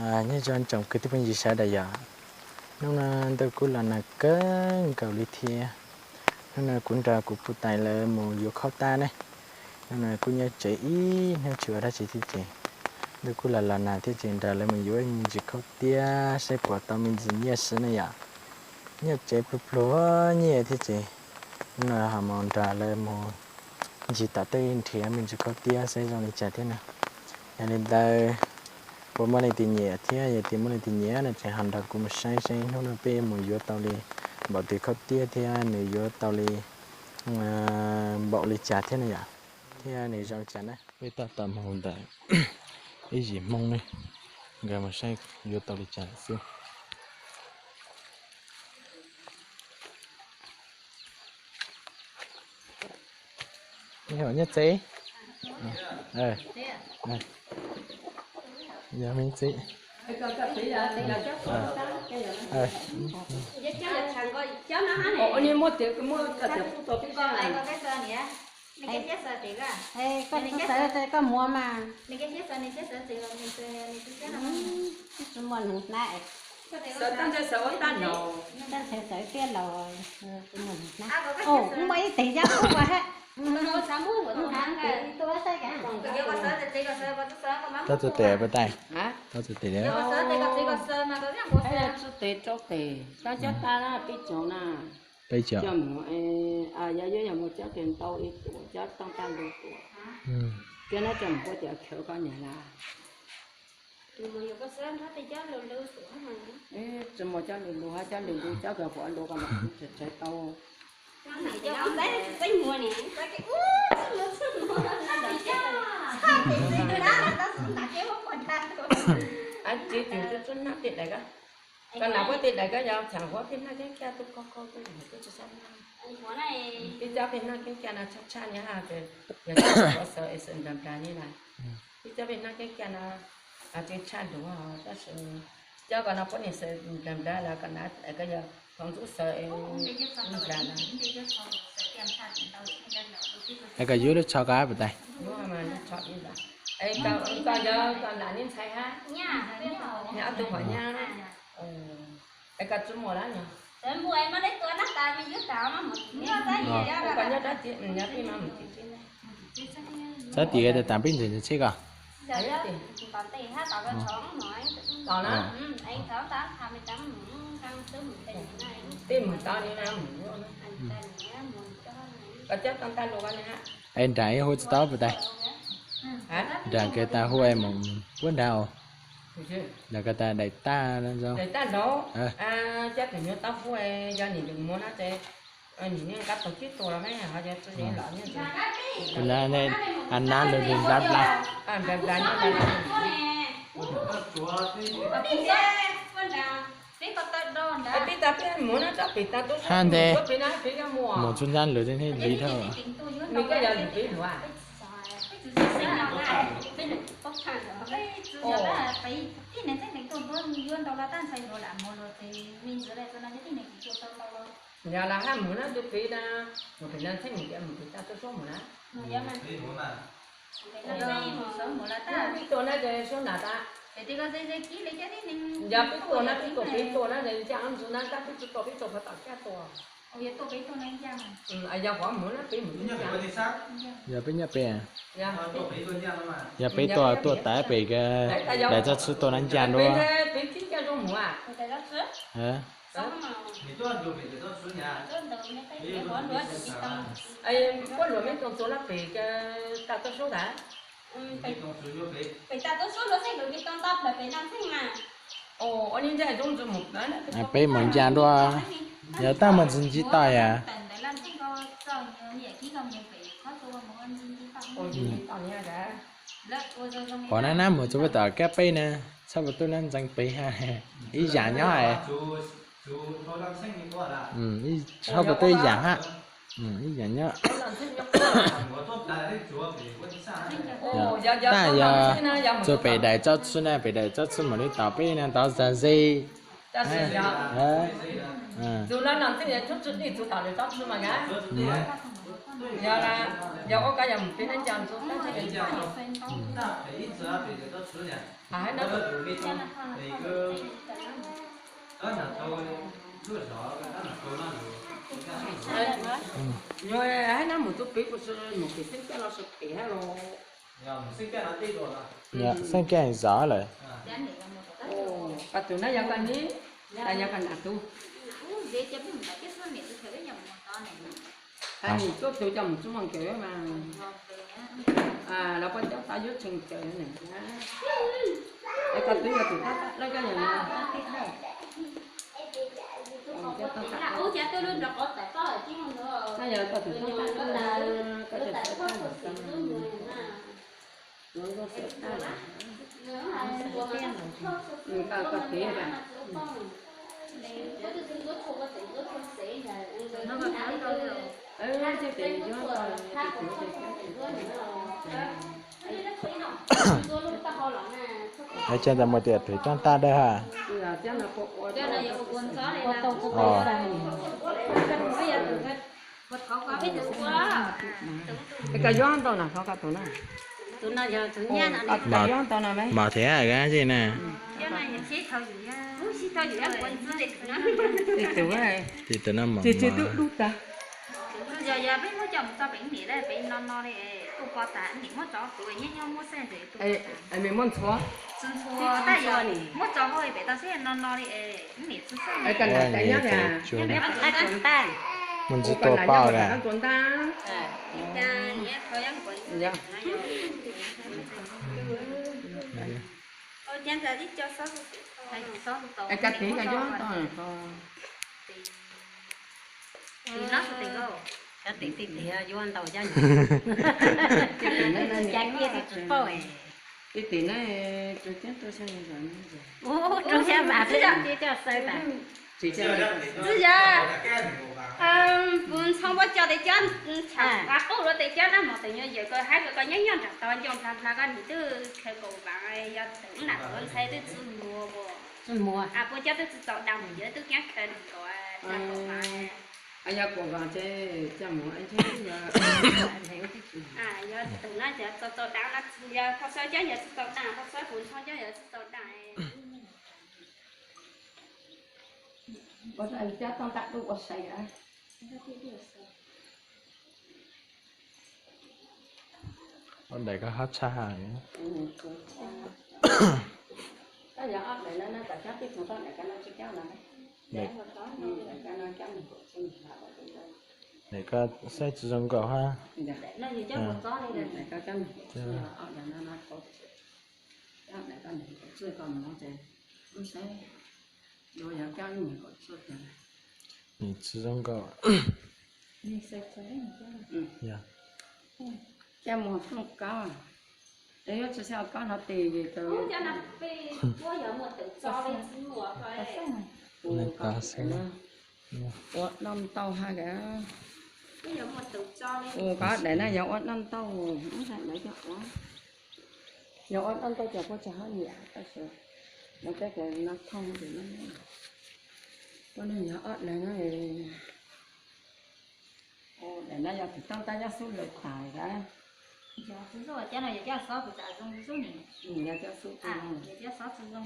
Nyob zoo tsoom kwv tij phooj ywg sawv daws yom, hnub no ntuj kuj los nag kawg nkaus li thiab. Hnub no kuv nrog kuv puj tais lawv mus yuav khaub tab ne. Hnub no kuj nyob tsev ib hnub tsis ua dab tsi thiab ces ntuj kuj los los nag thiab ces nrog lawv mus yuav me ntsis khaub tiab saib puas tau me ntsis nyiaj xwb ne yom. Nyob tsev pluag pluag nyiaj thiab ces hnub no ho mus nrog lawv mus ncig tom tej nrhiav me ntsis khaub tiab saib zoo li cas thiab na. Yog li ntawd, puas muaj leej twg nyiam thiab yog tias muaj leej twg nyiam no ces ho nrog kuv mus saib saib hnub no peb mus yuav tau li npaum twg khaub tiab thiab nws yuav tau li npaum li cas thiab na yom, thiab nws zoo li cas na. Peb tab tom mus ntawm ib yim Hmoob ne, nkawd mus saib yuav tau li cas xwb. Nyob tsev. Yog me tsev. Koj muab mas. Tsis muaj nus hnab. Sawv tiaj los, muaj ib teg yab ua hab. Tau txog tes puas tau? Tau txog tes. Tau txog tes rau tes, tab cov tab peb caug na. Peb caug. Yog yog mus cov tes ntau ib tuam, cov tooj taj lus tuam. Cov no cov mus ua tias khaws koj nyam lawm. Tsis muaj cov lus lus, cov lus lus, cov kws huam lus ko mas kuv tseem tsawv tau. Tsis tus tub tub nab tej daim ko, koj nam puab tej daim ko yog txheem huab pheej naj keeb kiag tuaj koj koj tuaj yog tuaj tsis sab nab. Peb cov pheej naj keeb kiag no tshaj tshaj nyob, yog tsis huab xaws es xaws nplawg nplawg li na. Peb cov pheej naj keeb kiag no tsis tshaj ntuag, tab sis cov ko no puab niam xaws nplawg nplawg los ko na, ko yog thaum ntxub xaws nplawg na. Es koj yuav lub tsho ko puas tau? Koj yog koj nam ne ntxhais hab? Nyob ob tug pom nyab. Es koj tsis muaj lawm nyog? Koj nyob dab tsi, nyob peb mam mus tsev. Txhob tim tas peb ntseeg ntseeg tsheb ko. Tos na. Peb mus tau li no mus. Koj cab tau ntaj lus ko ne ha. Es nraag ib hu tsis tau puas tau? Nraag kev tas hu es mus puab nraag. Nraag kev tas daim taj no. Daim taj nraud. Cab tus nyuag tau hu, yog nim mus no ces nim niaj kab tog kib tua los me ho yog tsis los. Kuv na, nab lug lug nplab nplab. Nplab nplab. Peb tas peb mus no tsob pem tas tuaj, hab ntev, peb no peb yuav mus txug nab lug thiaj li dhau. Nws koj yog lwm peb lug a? Yog los hab mus no tus pem na, mus pem no txheej mus tias mus pem tas tuaj suab mus na. Peb tua na ces suab nram tas. Yog peb tua na peb tua peb tua na ces ncaaj ob ntxwg na tab peb tsis tua peb tua puag tom kiag tua. Yog qhov mus na peb mus. Yog peb nyob pem. Yog peb tua tuaj tas pem, daim tsob txhwb tua nab ncaag dua. Puab luam meb toog txug na pem tas tuaj suab tas. Peb mus ncaaj dua, yog taj mus ntsis ntsis toj yom. Pom nab nab mus txug puag tom kab peb na, txhob puas tuaj nab ntxeev pem hab. Ib yaam nyob. Txhob puas tuaj ib yaam hab. Ib yaam nyob. Taj yog txug pem daim tsob txhwb na, pem daim tsob txhwb mus li tom peb na tod zag ze. Yog ua koj yog mus peb nab nca ntxuav tab sis peb nca. Haib nab mus tub peb kuv mus pem xeeb kiaj no sawv pem hab los. Xeeb kiaj zaum lawm. Koj tus nab yog koj neb, yog koj nam tub. Nim tuaj tus coj mus tub moo kawg mas. Los puab coj tau yuav tseem kawg ne. Es koj twb yog tus tab lawm koj yog Ua cas mus tias rhuav coj tag dawb ha. Koj yuav ntau na, koj tus na. Koj yuav ntau na. Mas thiab a, na. Tus, tus no mas. Muab ntxhua. Muab ntxiv tua paj a. Cov tim yuav ntau cov. Tim na, rau xya vas xwb coj xaw tas. Txiv yawg, kuv ntxhoo npua cov tes cab, tshav qab qub lub tes cab nab mos tes nyuag yawm koj haib koj nyob nyob nram tod nco nplas nplas koj nim twb khaws kaum vaam yog tawm nam tuav ntxhais twb tsi muag, puab cab twb tsi txaus dab mus yawg twb kaab khaws nkaus, yog kaum vaam ces coj mus. Yog tawm na yog txaus txaus dab no, yog Thoj Xab cab yog tsi txaus dab, Thoj Xab kuv ntxhoo cab yog tsi txaus dab. Ua daim koj hab tshaj has. Daim koj saib tsi zoo nkaus hab. Nim tsi zoo nkaus. Coj mus plooj kaub, yuav tsi xyaum kaub no tes. Ua noj ntau ha. Ua koj daim na yog ua noj ntau, yog ua noj ntau ces puab tsi hab nyiam tab sis no peb kws no thooj tes no, puab neeg yog ob daim na. Daim no yog tus tooj tab nyob xub lawm tas a. Yog cov xub, cov xov tsi zoo, cov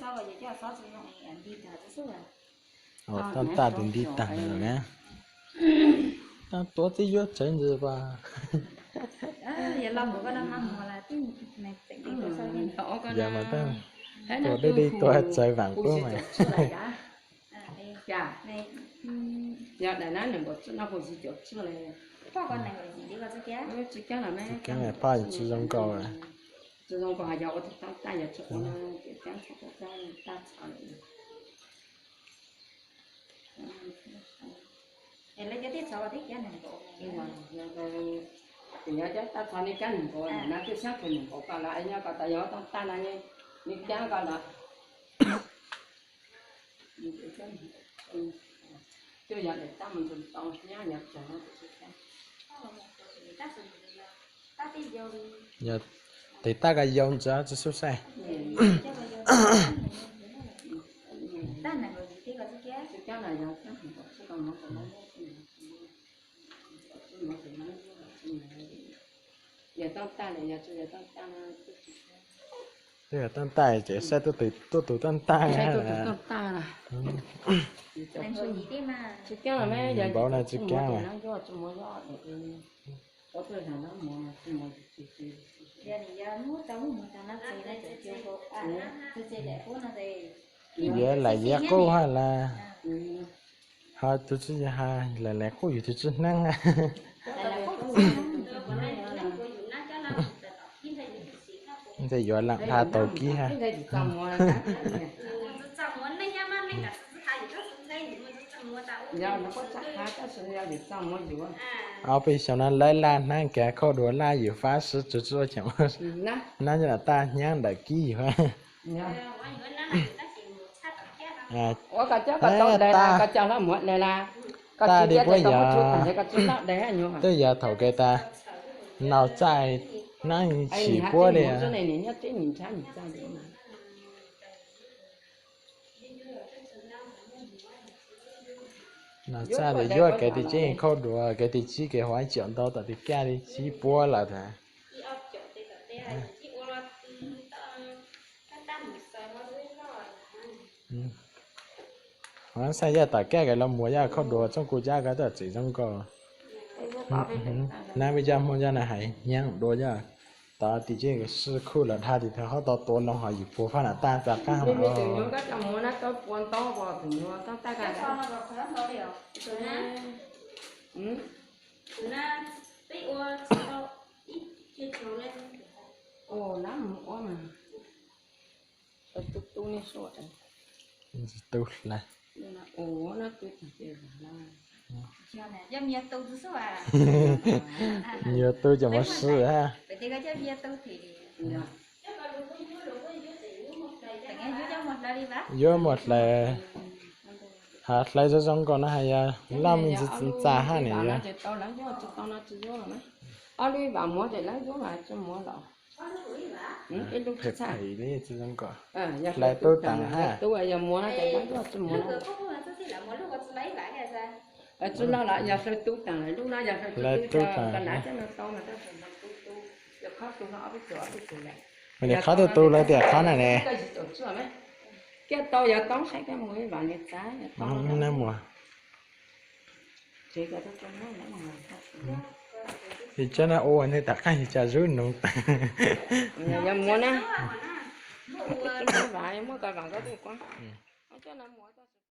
xov, cov xov tsi zoo, nti tag, tooj tab tus nti tag lawm na. Tab tuav twb yuav tsawv ntxiv as. Yog los mus koj no mas mus las twb, yog mas tab, tuav deb deb tuav tsawv vaam qub mas. Yog daim na nees nkaum txuj no puas tsis cuam tsuj le. Tsis kaab los ne, tsis kaab, paj tsis zoo nkaus. Tsis zoo nkaus has yog ua tus tooj tab yog tsis ua no ces kaab txhob ua tab txhob lawm. Tes yog cov tab txhob nej kaab nees nkaus, nim no twb xyaab tug nees nkaus ko los nyob ko tas yog tooj tab no, nej kaab ko los. Twb yog daim tab mus ntxuav tau thiab yog tsaug no tes tsis kaab. Yog tes tab ko yau ntxiv tsi xub saib. Twb yog toj ntaj ces saib tuaj tus toj ntaj. Npaum no tsis kaab. Yav lam yav quj ha las, ho tus tsi ha, lam lam quj yug tus tsi hneeb. Ntxawm yuav lam dha tau kib ha. Ob peb xyoo no lawv laj hnaab kag khauj dua laj yus fab sib tsw tsw cheem, nab coj lam taj hnyaab ntawm kib yus. Taj li puab yog, twb yog thaum kws tas nau txaij hnaab chim puab li. Nau txaij tas yuav kev tim tsib khauj dua, kev tim tsib kev huam ib tsiam ntau tom tim kaj li tsib puab lawm tas. Xaaj yog tom kaj kws los muag yog khauj dua txooj kuj cab koj txawm txiv zoo nkauj. Nab peb coj Hmoob coj na hais hnyaab dua yog tod tim tsib sib khuj los dhau tim thawv hov tau tua loo hov yus puag fab lam taj txav qaab. Tu hlais. Yuav tu cov mos sib ha. Yuav muag hlawv, hab hlawv zoo zoo nkaus no has yog laj me ntsis txav hab ne yog. Hlawv tub taag hab. Hlawv tub taag. Mas yog qhov tu tu lawv tias qhov na ne. Yog cov no ua ne tom qaab yog cov zub noog taag.